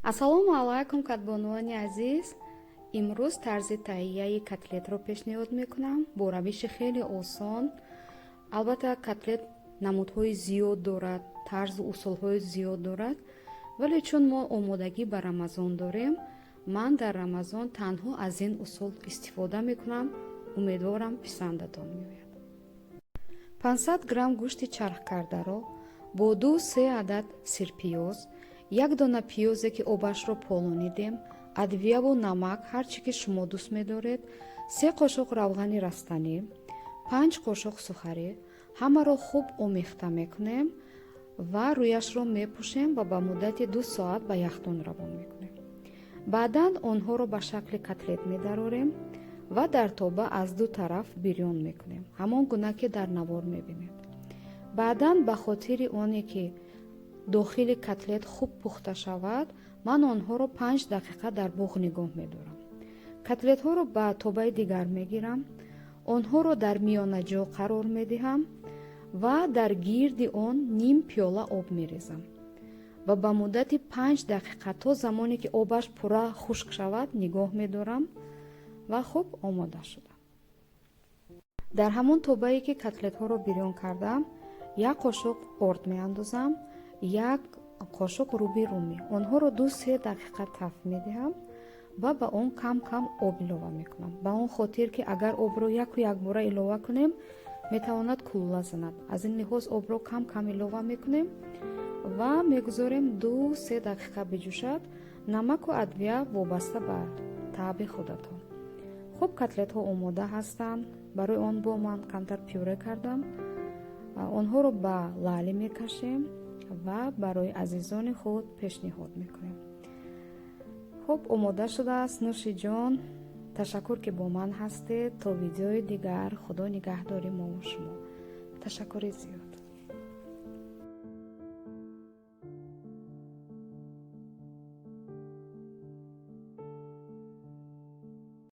Ассалому алайкум, кадбонуони азиз! Имрӯз тарзи таҳияи котлетро пешниҳод мекунам бо равиши хеле осон. Албатта, котлет намудҳои зиёд дорад, тарзу усулҳои зиёд дорад, вале чун мо омодагӣ ба Рамазон дорем, ман дар Рамазон танҳо аз ин усул истифода мекунам. Умедворам, писандатон меояд. 500 грамм гӯшти чархкардаро бо 2-3 адад сирпиёз, як дона пиёзе, ки обашро полонидем, адвияву намак, ҳар чӣ ки шумо дӯст медоред, 3 қошуқ равғани растанӣ, 5 қошуқ сухарӣ, ҳамаро хуб омехта мекунем ва рӯяшро мепӯшем ва ба муддати 2 соат ба яхдон равон мекунем. Баъдан онҳоро ба шакли котлет медарорем ва дар тоба аз ду тараф бирён мекунем, ҳамон гуна ки дар навор мебинед. Баъдан, ба хотири оне ки дохили котлет хуб пухта шавад, ман онҳоро 5 дақиқа дар буғ нигоҳ медорам. Котлетҳоро ба тобаи дигар мегирам, онҳоро дар миёнаҷо қарор медиҳам ва дар гирди он ним пиёла об мерезам ва ба муддати 5 дақиқа, то замоне ки обаш пурра хушк шавад, нигоҳ медорам ва хуб омода шуда. Дар ҳамон тобае, ки котлетҳоро бирён кардам, як қошуқ орд меандозам, як қошуқ руби румӣ. Онҳоро 2-3 дақиқа таф медиҳам ва ба он кам кам об илова мекунам, ба он хотир ки агар обро яку якбора илова кунем, метавонад кулула занад. Аз ин лиҳоз обро кам кам илова мекунем ва мегузорем 2-3 дақиқа биҷӯшад. Намаку адвия вобаста ба таъби худатон. Хуб, котлетҳо омода ҳастанд. Барои он бо ман камтар пюре кардам. Онҳоро ба лаъли мекашем ва барои азизони худ пешниҳод мекунем. Хуб омода шудааст. Нӯши ҷон, ташаккур, ки бо ман ҳастед. То видеои дигар, Худо нигаҳдори мову шумо. Ташаккури зиёд.